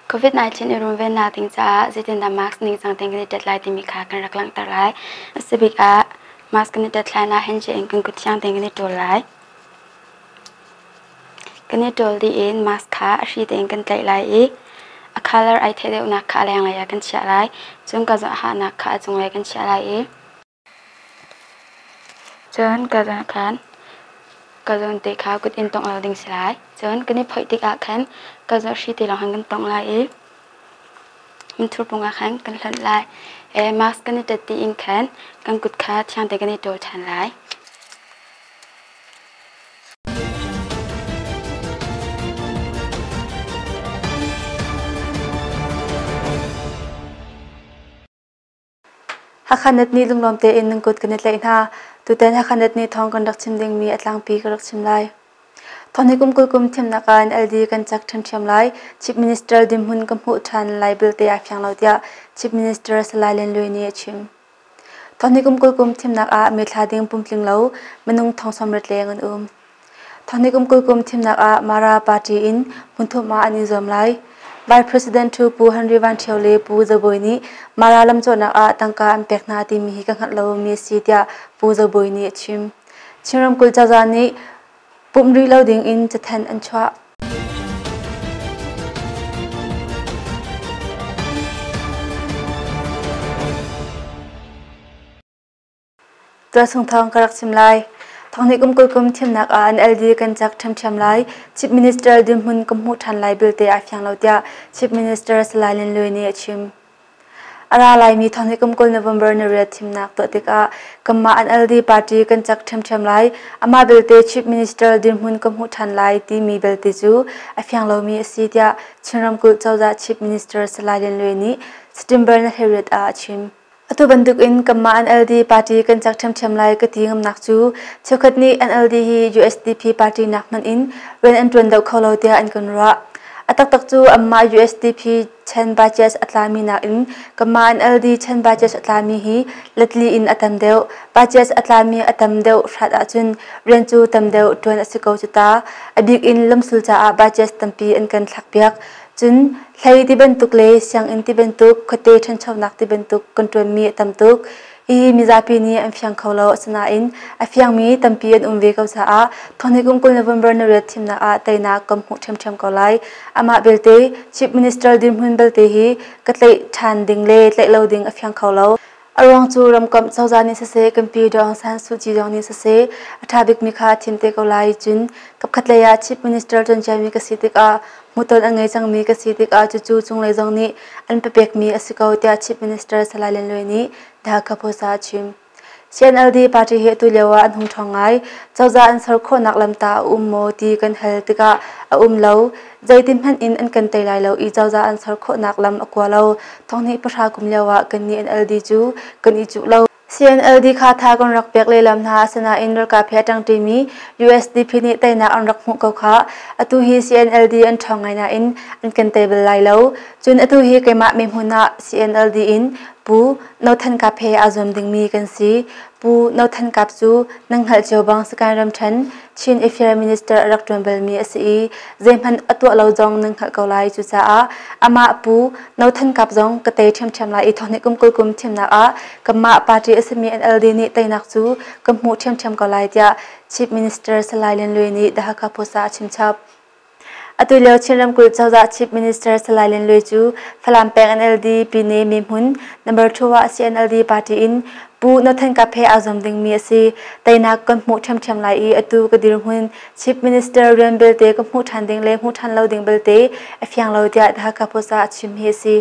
COVID-19 i runvennak ding caah zeitindah mask ningcang tein kan i tet lai timi kha kan rak langhter lai. A si bik ah mask kan i tet hlan ah handshake in kan kut thiang tein kan i ṭawl lai. Kan i ṭawl dih in mask kha a hri tein kan tlaih lai i a color ai theih deuhnak kha a lenglei ah kan chiah lai. Cun ka hahnak kha a cunglei kan chiah lai i cun ka zawn khan ka zawn te kha kut in tongh lo ding si lai. Cun kan i phoih tikah khan ka zawn hri te lawng khan kan tongh lai i hmunthur pung ah khan kan hlonh lai. Mask kan i tet dih in khan kan kut kha thiang te kan i ṭawl ṭhan lai. Hakha Net nih lunglawm tein nan kut kan i tlaih hna. Tutan Hakha Net nih thawng kan rak chim dingmi a tlangpi ka rak chim lai. Thawng hi kum 20 kum thimnak ah NLD kan cak ṭhiamṭhiam lai. Chief Minister dirhmun ka hmuh ṭhan lai belte aa fiang lo tiah Chief Minister Salai Lian Luai nih a chim. Thawng hi kum 20 kum thimnak ah mithla ding pumtling lo minung thong 80 leng an um. Thawngnih kum 20 kum thimnak ah Mara party in hmunthum ah an i zuam lai. Vice President Thu Pu Henry Van Thio le Pu Zo Bawi nih Mara lamcawhnak ah tangka an pek hna timi hi ka hngalh lomi a si tiah Pu Zo Bawi nih a chim. Chin ramkulh cozah nih pumh rih lo ding in cathanh an chuah. Tuahsung thawng ka rak chim lai. Thawng nih kum 20 kum thimnak ah NLD kan cak ṭhiamṭhiam lai. Chief Minister dirhmun ka hmuh ṭhan lai belte aa fiang lo tiah Chief Minister Salai Lin Luai nih a chim. A ra laimi thawng nih kum 20 November ni riat thimnak tuah tikah kanmah NLD party kan cak ṭhiamṭhiam lai. Amah belte Chief Minister dirhmun ka hmuh ṭhan lai timi belte cu a fiang lomi a si tiah Chin ramkulh cozah Chief Minister Salai Lin Luai nih September ni 18 ah a chim. Atu bantukin kanmah NLD party kan cak ṭhiamṭhiam lai ka ti ngamnak cu cheukhat nih NLD hi USDP party nak hmanh in rian an ṭuan deuh kho lo tiah an kan ruah. A taktak cu anmah USDP chan budget a tlami nakin kanmah NLD chan budget a tlami hi letli in a tam deuh. Budget a tlami a tam deuh hrat ahcun rian cu tam deuh ṭuan a si ko cu ta. A bik in lamsul caah budget tampi an kan thlakpiak. Cun hlei ti bantuk le sianginn ti bantuk, khuate ṭhanchonak ti bantuk kan ṭuanmi a tam tuk. Hihi mizapi nih an fiang kho lo. Asinain a fiangmi tampi an um ve ko caah thawngnih kum 20 November ni riat thimnak ah teinak kan hmuh ṭhiamṭhiam ko lai. Amah belte Chief Minister dirhmun belte hi ka tlaih ṭhan ding le tlaih lo ding a fiang kho lo. A ruang cu ramkomh cozah nih siseh, kan pi Daw Aung San Suu Kyi zong nih siseh, a ṭha bikmi kha a thim te ko lai. Cun kapkhatlei ah Chief Minister ṭuanciami ka si tikah hmuhton a ngei cangmi ka si tikah cucu cunglei zong nih an papekmi a si ko tiah Chief Minister Salai Lian Luai nih The Hakha Post ah a chim. CNLD party hi atu lio ah an hung ṭhawng ngai. Cozah an ser khawhnak lam tah a um maw ti kan hal tikah a um lo. Zeitin hmanh in an kan tei lai lo i cozah an ser khawhnak lam a kua lo. Thonghnih pahra kum lio ah kannih NLD cu kan i cuh lo. CNLD kha tha kan rak pek lehlam hna asinain ralkap he a ṭangṭimi USDP nih teinak an rak hmuh ko khah. Atu hi CNLD an ṭhawng ngai nain an kan tei bal lai lo. Cun atu hi keimah mehmun ah CNLD in Pu No Than Kap he aa zuam dingmi kan si. Pu No Than Kap cu nan hngalh cio bang Sagaing ramṭhen Chin Affair Minister a rak ṭuan balmi a si i zeihmanh a tuah lo zong nan hngalh ko lai. Cucaah amah Pu No Than Kap zong ka tei ṭhiamṭhiam lai i thawhnih kum 20 kum thimnak ah kanmah party a simi NLD nih teinak cu kan hmuh ṭhiamṭhiam ko lai tiah Chief Minister Salai Lian Luai nih The Hakha Post ah a chimchap. Atu lio Chin ramkulh cozah Chief Minister Salai Lian Luai cu Falam peng NLD Pyine mihmun number 2 ah CNLD party in Pu No Than Kap he aa zuam dingmi a si. Teinak kan hmuh ṭhiamṭhiam lai i atu ka dirhmun Chief Minister rian belte ka hmuh ṭhan ding le hmuh ṭhan lo ding belte a fiang lo tiah The Hakha Post ah a chim hi a si.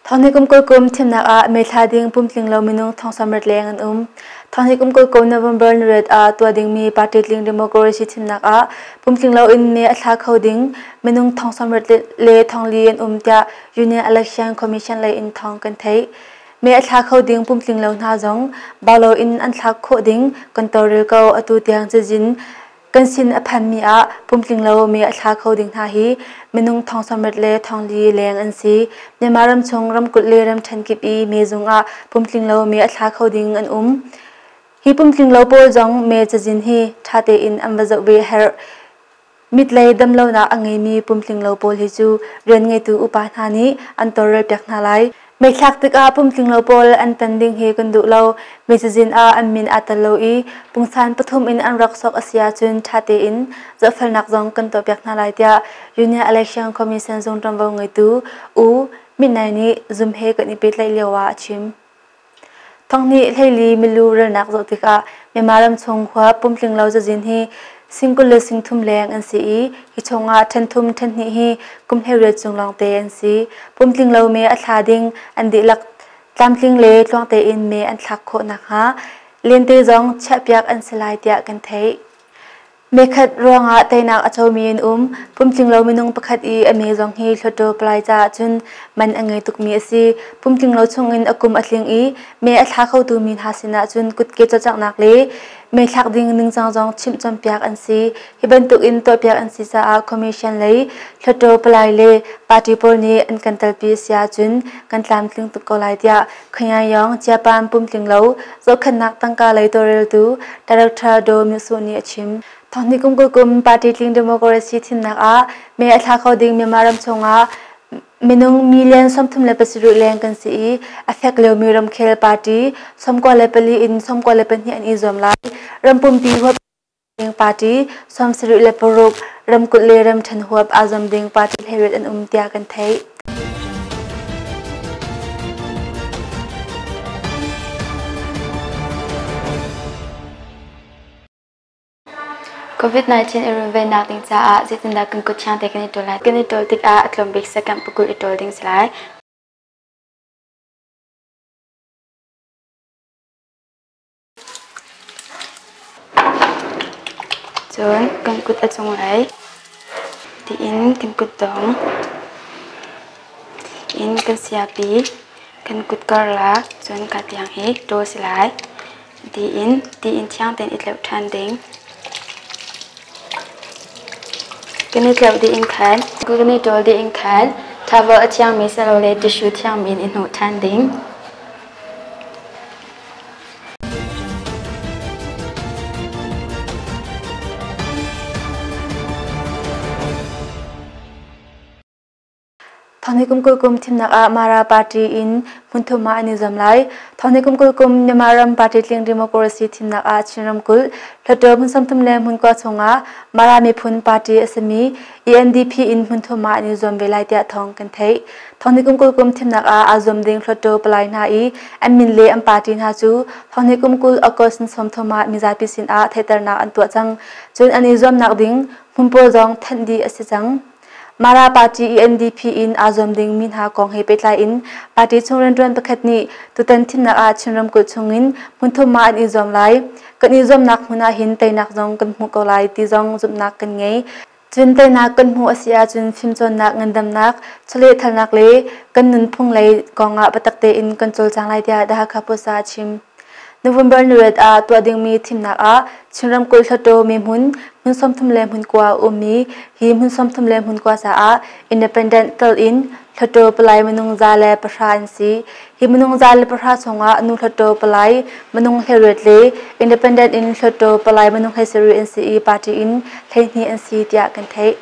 Thawngnih kum 20 kum thimnak ah meithla ding pumtling lo minung thong 80 leng an um. Thawngnih kum 20 kum November ni riat ah tuah dingmi party tling democracy thimnak ah pumtling lo in me a thla kho ding minung thong 80 le thong li an um tiah Union Election Commission lei in thawng kan theih. Me a thla kho ding pumtling lo hna zong bau lo in an thlak khawh ding kan tawlrel ko atu tiang cazin. Kan sin a phanmi ah pumtling lo mi a thla kho ding hna hi minung thong sawmriat le thongli leng an si. Myanmar ramchung ramkulh le ramṭhen kip i mezung ah pumtling lo mi a thla kho ding an um. Hi pumtling lo pawl zong me cazin hi ṭha tein an va zoh ve a herh. Mitlei damlonak a ngeimi pumtling lo pawl hi cu rian ngeitu upa hna nih an tawlrelpiak hna lai. Meithlak tikah pumtling lo pawl an tan ding hi kan duh lo. Mei cazin ah an min aa tel lo i pungsan pathum in an rak sok a si ahcun ṭha tein zohfelnak zong kan tuahpiak hna lai tiah Union Election Commission zung ṭuanvo ngeitu U Myint Nai nih Zoom he kan i pehtlaih lio ah a chim. Thonghnih hleili milu relnak zoh tikah Myanmar ramchung khua pumtling lo cazin hi sing 20 le sing thum leng an si i hi chungah ṭhenthum ṭhenhnih hi kum 18 cung lawngte an si. Pumtling lo me a thla ding an dihlak tlamtling le tluang tein me an thlak khawh nakhnga lente zong chiahpiak an si lai tiah kan theih. Mekhat ruangah teinak a comi an um. Pumtlinglo minung pakhat i a me zong hi Hluttaw Palai caah cun man a ngei tukmi a si. Pumtlinglo chungin a kum a tling i me a thla khotu mi hna sinah cun kutke cawlcanghnak le me thlak ding ningcang zong chimh cawnpiak an si. Hi bantukin tuahpiak an si caah Commission lei Hluttaw Palai le party pawl nih an kan telpi a si ahcun kan tlamtling tuk ko lai tiah Khuanyayawng Japan pumtlinglo zohkhenhnak tangka lei tawlreltu Director Do Myusu nih a chim. Thonghnih kum 20 kum party tling democracy thimnak ah me a thla kho ding Myanmar ram chungah minung million 37 leng kan si i a fek liomi ramkhel party 94 in 92 an i zuam lai. Ram pumpi huap ding party 76 ramkulh le ramṭhen huap aa zuam ding party 18 an um tiah kan theih. COVID-19 i runvennak ding caah zeitindah kan kut thiang te kan i ṭawl lai? Kan i ṭawl tikah a tlawm bik second pakul i ṭawl ding si lai. Cun kan kut a cunglei tiin kan kutdong in kan siapi kan kut karlak cun ka tiang hi ṭawl si lai. Tiin tiin thiang tein i tleuh ṭhan ding. Kan i tleuh dih in khan kan i ṭawl dih in khan towel a thiangmi silole tissue thiangmi in i hnawh ṭhan ding. Thawngnih kum 20 kum thimnak ah Mara Party in hmunthum ah an i zuam lai. Thawngnih kum 20 kum Myanmar ram party tling democracy thimnak ah Chin ramkulh Hluttaw hmun 30 le hmun kua chungah Mara miphun party a simi ENDP in hmunthum ah an i zuam ve lai tiah thawng kan theih. Thawngnih kum 20 kum thimnak ah aa zuam ding Hluttaw palai hna i an min le an party hna cu thawngnih kum 20 August 30 ah mizapi sin ah theihternak an tuah cang. Cun an i zuamnak ding hmun pawl zong thanh dih a si cang. Mara Party ENDP in aa zuam ding mi hna kong he pehtlai in party chung rianṭuan pakhat nih tutan thimnak ah Chin ramkulh chungin hmunthum ah an i zuam lai. Kan i zuamnak hmun ah hin teinak zong kan hmuh ko lai ti zong zumhnak kan ngei. Cun teinak kan hmuh a si ahcun fimcawnnak, ngandamnak, chawlehthalnak le kan nunphung lei kongah biatak tein kan cawlcang lai tiah The Hakha Post ah a chim. November 8 ah tuah dingmi thimnak ah Chin ramkulh Hluttaw mehmun hmun 30 le hmun kua a ummi hi hmun 30 le hmun kua caah independent tel in Hluttaw palai minung 110 an si. Hi minung 110 chungah nu Hluttaw palai minung 18 le independent in Hluttaw palai minung 17 an si i party in 12 an si tiah kan theih.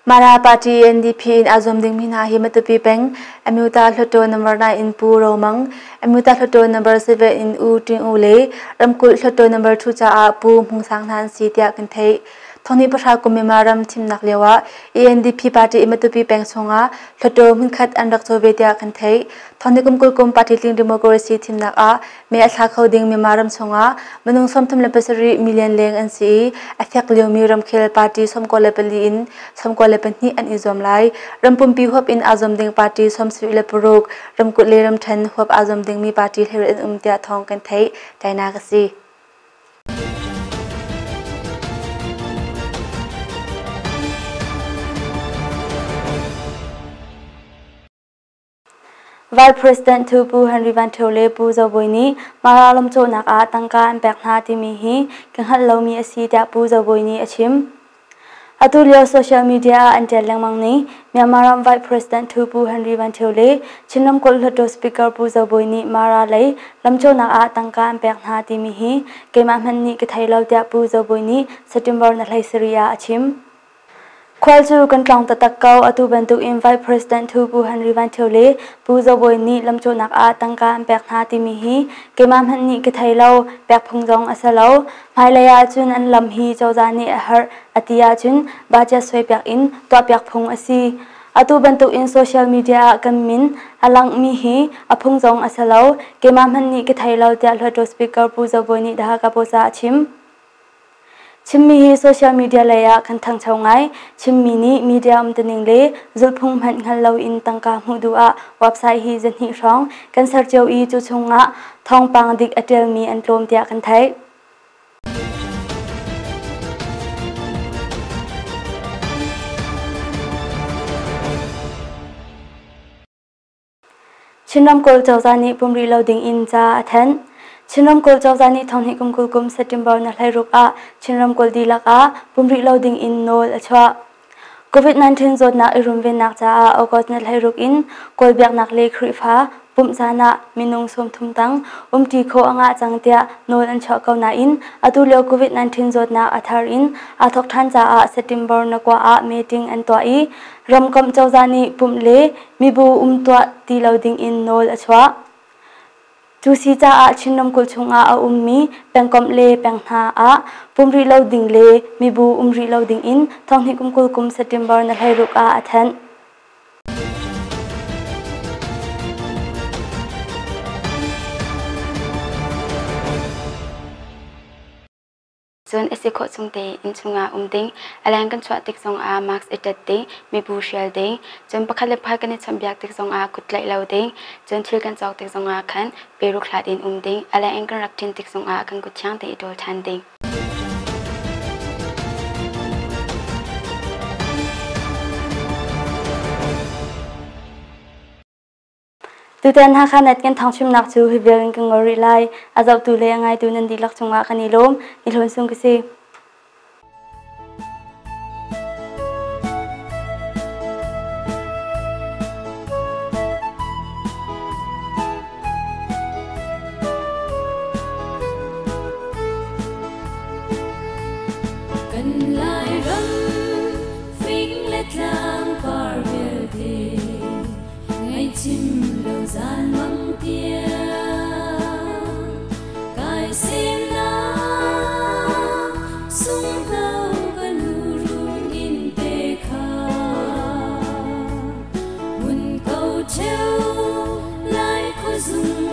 Mara Party NDP in aa zuam dingmi hna hi Matupi peng Amyota Hluttaw number 9 in Pu Ro Mang, Amyota Hluttaw number 7 in U Ting U le ramkulh Hluttaw number 2 caah Pu Hmung Sang hna an si tiah kan theih. Thonghnih pahra kum Myanmar ram thimnak lio ah ANDP party i Matupi peng chungah Hluttaw hmunkhat an rak caw ve tiah kan theih. Thonghnih kum 20 kum party tling democracy thimnak ah Me a thla kho ding Myanmar ram chungah minung 37 million leng an si i a fek liomi ramkhel party 94 in 92 an i zuam lai. Ram pumpi huap in aa zuam ding party 76, ramkulh le ramṭhen huap aa zuam dingmi party hleiriat an um tiah thawng kan theih. Tainak a si. Vice President Thu Pu Henry Van Thio le Pu Zo Bawi nih Mara lamcawhnak ah tangka an pek hna timi hi ka hngalh lomi a si tiah Pu Zo Bawi nih a chim. Atu lio social media ah an ṭial lengmang ning Myanmar ram Vice President Thu Pu Henry Van Thio le Chin ramkulh Hluttaw Speaker Pu Zo Bawi nih Mara lei lamcawhnak ah tangka an pek hna timi hi keimah hmanh nih ka thei lo tiah Pu Zo Bawi nih September na 17 ah a chim. Khual cu kan tlawng taktak ko. Atu bantuk in Vice President Thu Pu Henry Van Thio le Pu Zo Bawi nih lamcawhnak ah tangka an pek hna timi hi keimah hmanh nih ka thei lo, pek phung zong a si lo. Hmailei ahcun an lam hi cozah nih a herh a ti ahcun budget suaipiak in tuahpiak phung a si. Atu bantuk in social media ah kan min a langhmi hi a phung zong a si lo. Keimah hmanh nih ka thei lo tiah Hluttaw Speaker Pu Zo Bawi nih The Hakha Post ah a chim. Chimmi hi social media lei ah kan thangcho ngai. Chimmi nih media umtuning le zulhphung hmanh hngal loin tangka hmuh duh ah website hi zahnih hrawng kan ser cio i cu chungah thawngpang dik a ṭialmi an tlawm tiah kan theih. Chin ramkulh cozah nih pum rih lo ding in ca a thanh. Chin ramkulh cozah nih thonghnih kum 20 kum September na 16 ah Chin ramkulh dihlak ah pum rih lo ding in nawl a chuah. COVID-19 zawtnak i runvennak caah August ni 16 in Kawl biaknak le Khrihfa pumh caan ah minung 30 tang umṭi khawh a ngah cang tiah nawl an chuah ko nain atu lio COVID-19 zawtnak a thar in aa thawk ṭhan caah September na kua ah meeting an tuah i ramkomh cozah nih pumh le mibu um tuah ti lo dingin nawl a chuah. Cu si caah Chin ramkulh chungah a ummi pengkomh le peng hna ah pum rih lo ding le mibu um rih lo dingin thonghnih kum 20 kum September na 16 ah a thanh. Cun a si khawh chung tein inn chungah um ding, a leng kan chuah tik zongah mask i ṭet ding, mibu hrial ding, cun pakhat le pakhat kan i chawnhbiak tik zongah kut tlaih lo ding, cun thil kan cawk tik zongah khan peruk hlat in um ding, a leng in kan rak ṭin tik zongah kan kut thiang tein i ṭawl ṭhan ding. Tutan Hakha Net kan thawngchimnak cu hi vial in kan ngol rih lai. A zohtu le a ngaitu nan dihlak cungah kan i lawm. Ni hlawn sung ka si. Kan Lairam fing le tlang par vialte Ngaihchim lo zan mang tiang kai semnak sunghno ka nu run in te kha mun ko cheu lai khuazung.